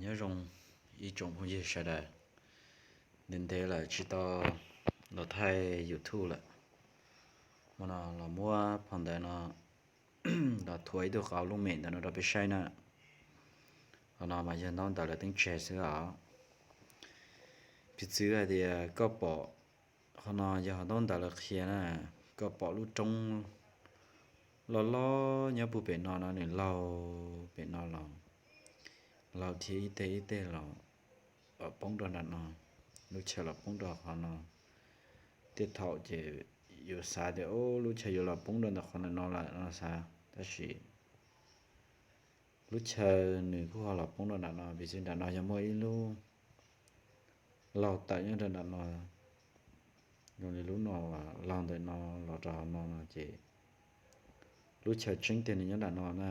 Nyob zoo ib tsoom phooj ywg sawv daws, ntev ntev lawm tsis tau los thaij YouTube lawm. Hmo no los muab phau ntawv no los thuav ib tug qauv looj mem ntawm no rau peb saib na. Qhov no mas yog ntaub ntawv lawv teeb tseg xwb os. Piv txwv hais tias koj pom, qhov no yog ntaub ntawv lawv qhia na, koj pom lub roob loj loj nyob puag pem no no nws laug pem no los, laug thiab ib teg ib teg los poob rau nram no, lub chaw los poob rau qhov no. Tej thaum ces yus xav tias lub chaw yuav los poob rau ntawm qhov ntawm no lawm no xav, tab sis lub chaw nws kuj ho los poob rau nram no, piv txwv nram no yog muaj ib lub laug tawm nyob rau nram no, zoo li lub no, laug ntawm no los rau no no ces lub chaw tseeb tiag nws nyob nram no na.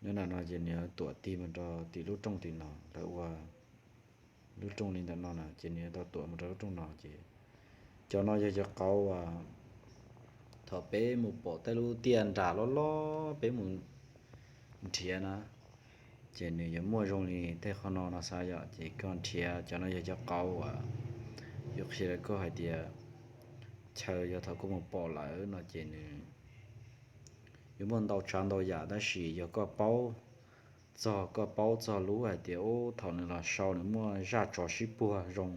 Nyob nram no ces nws yuav tuam tig mus rau tim lub rooj tim no, lawv ua lub rooj li ntawm no na ces nws yuav tau tuam mus rau lub rooj no ces cov no yog cov qauv uas thaum peb mus pom tej lub tiaj nram loj loj peb mus nrhiav na, ces nws yuav muaj zoo li tej qhov no no xav yom. Ces koj nrhiav cov no yog cov qauv uas yuav qhia rau koj hais tias chaw yog thaum koj mus pom lawm no ces nws yuav muaj ntau tsav ntau yam, tab sis yog koj paub txog, koj paub txog lub hais tias ub thaum nws los sau nws muaj zaj tsov sib puag zoo,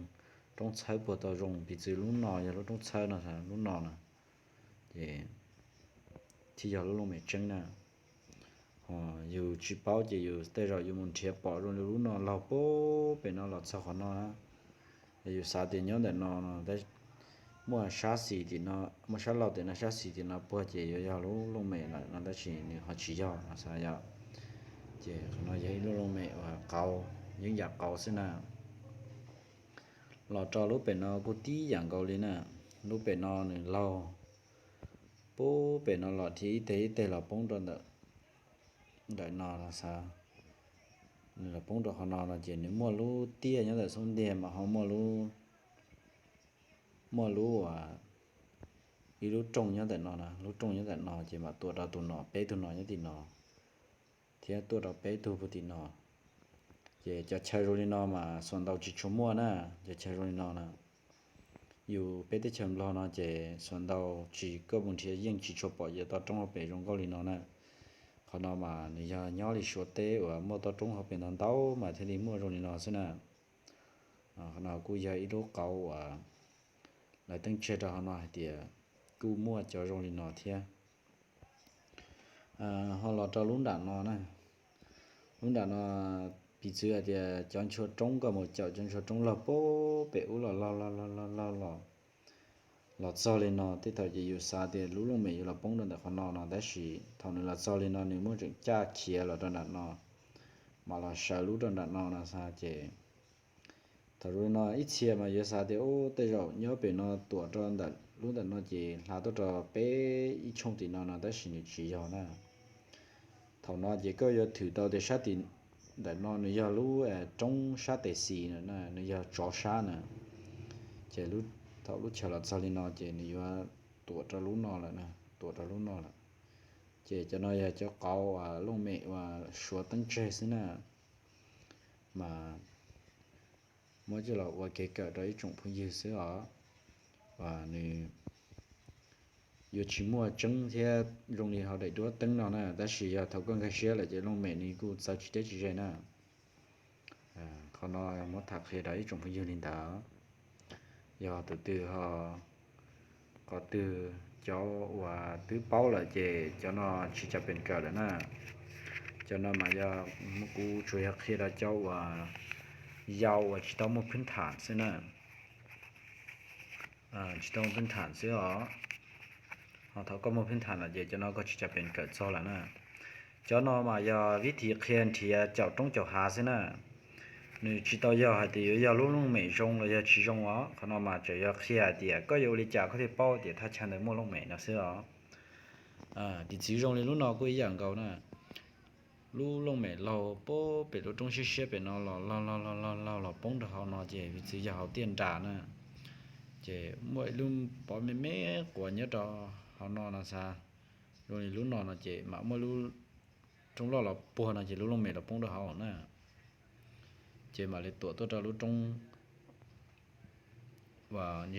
roob txhawb puag tau zoo, piv txwv lub no yog lub roob txhawb no, lub no na, ces thiaj yog lub looj mem tseeb na. Ho yus tsis paub ces yus tej zaum yus mus nrhiav pom zoo li lub no laug puag pem no los txog qhov no na. Yus xav tias nyob ntawm no no, muaj sab xis tim no, muaj sab laug tim no sab xis tim no puag ces yuav yog lub looj mem lawm no, tab sis nws ho tsis yog no xav yom. Ces qhov no yog ib lub looj mem uas qauv, yeeb yam qauv xwb na. Los rau lub pem no kuj tib yam nkaus li na. Lub pem no nws laug puag pem no los thiab ib teg ib teg los poob rau ntawm, ntawm no no xav, nws los poob rau qhov no no ces nws muaj lub tiaj nyob ntawm xub ntiag mas ho muaj lub, muaj lub uas ib lub rooj nyob ntawm no na, lub rooj nyob ntawm no ces mam tuam rau tus no, peb tug no nyob tim no thiab tuaj rau peb tug puag tim no. Ces cov chaw zoo li no mas xuas ntau tsis tshua muaj na, cov chaw zoo li no na. Yus peb teb chaws Nplog no ces xuas ntau tsis, koj mus nrhiav yeej tsis tshua pom yog toj roob hauv pes zoo nkauj li no na. Qhov no mas nws yog nyob li Suav teb uas muaj toj roob hauv pes ntau ntau mas thiaj li muaj zoo li no xwb na. Qhov no kuj yog ib lub qauv uas lawv teeb tseg rau qhov no hais tias kuj muaj cov zoo li no thiab. Ho los rau lub nram no na, lub nram no piv txwv hais tias cov ntshua roob, koj mus caum cov ntshua roob laug puag pem ub los laug laug laug laug los, los txog li no, tej thaum ces yus xav tias lub looj mem yuav los poob rau ntawm qhov no no, tab sis thaum nws los txog li no nws muaj tseem caj khiav los rau nram no, mam los sawv lub rau nram no no xav ces thaum zoo li no ib txhia mas yuav xav tias ub tej zaum nyob pem no tuam rau ntawm lub ntawm no ces hla tuaj rau peb ib tshooj tim no no, tab sis nws tsis yog na. Thaum no ces koj yuav thwm tau tias sab tim ntawm no nws yog lub roob sab tes xis na, nws yog tsov sab na. Ces thaum lub chaw los txog li no ces nws yuav tuam rau lub no lawm, tuam rau lub no lawm. Ces cov no yog cov qauv uas looj mem uas Suav teeb tseg xwb na, mas muab coj los ua kev kawm rau ib tsoom phooj ywg xwb os. Uas nws yuav tsis muaj tseeb thiab zoo li hauv daim duab teeb no na, tab sis yog thaum koj nkag siab lawm ces looj mem nws kuj txawv tsis deb tsis ze na. Qhov no muab tham qhia rau ib tsoom phooj ywg li ntawd. Yog tus twg ho, qhov twg cov uas twb paub lawm ces cov no tsis cas pees kawm lawm na. Cov no mas yog kuv tsuas yog qhia rau cov uas yau uas tsis tau muaj phwb tham xwb na. Tsis tau muaj phwb tham xwb os. Ho thaum koj muaj phwb tham lawm ces cov no koj tsis cas pees kawm txog lawm na. Cov no mas yog vib thim qhia nrhiav caum roob caum hav xwb na. Nws tsis tau yog hais tias yuav yog lub looj mem zoo los yog tsis zoo os. Qhov no mas tseem yog qhia hais tias koj yuav ua li cas koj thiaj paub tias thaj chaw ntawd muaj looj mem no xwb os. Piv txwv zoo li lub no kuj ib yam nkaus na. Lub looj mem laug puag pem lub roob siab siab pem no los laug laug laug laug laug los poob rau hauv no ces piv txwv yog hauv tiaj nram na. Ces muaj ib lub pov me me quas nyob rau hauv no no xav, zoo li lub no no ces mam muaj lub roob loj los puag no ces lub looj mem los poob rau hauv na. ces mam li tuam tuaj rau lub roob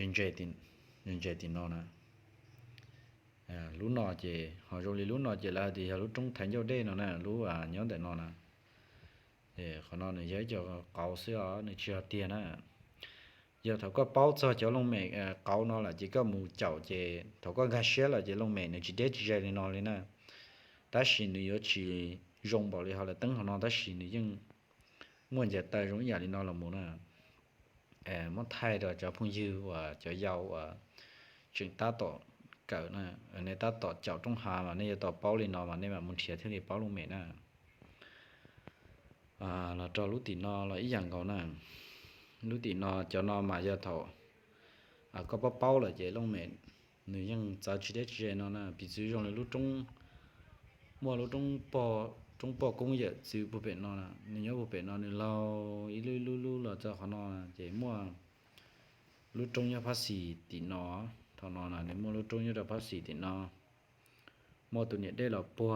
ntse ntse tim no na. Lub no ces ho zoo li lub no ces lawv hais tias yog lub roob thaiv ncauj dej no na, lub nyob ntawm no na. Qhov no nws yog ib co qauv xwb os, nws tsis yog tiag na. Yog thaum koj paub txog cov looj mem qauv no lawm ces koj mus caum ces thaum koj nkag siab lawm ces looj mem nws tsis deb tsis ze li no li na. Tab sis nws yuav tsis zoo npaum li hauv lawv teeb hauv no, tab sis nws yeej muaj ncav taw zoo ib yam li no los mus na. Muab thaij rau cov phooj ywg uas cov yau uas tseem tab tom kawm na, nej tab tom caum roob hav mas nej yuav tau paub li no mas nej mam mus nrhiav thiaj li paub looj mem na. Los rau lub tim no los ib yam nkaus na. Lub tim no, cov no mas yog thaum koj paub paub lawm ces looj mem nws yeej txawv tsis deb tsis ze no na. Piv txwv zoo li lub roob, muaj lub roob pog koob yawm txwv puag pem no, nws nyob puag pem no, nws laug ib lub ib lub lub los txog qhov no ces muaj lub roob nyob phab xis tim no. Thaum no nws muaj lub roob nyob rau phab xis tim no, muaj tus niam dej los puag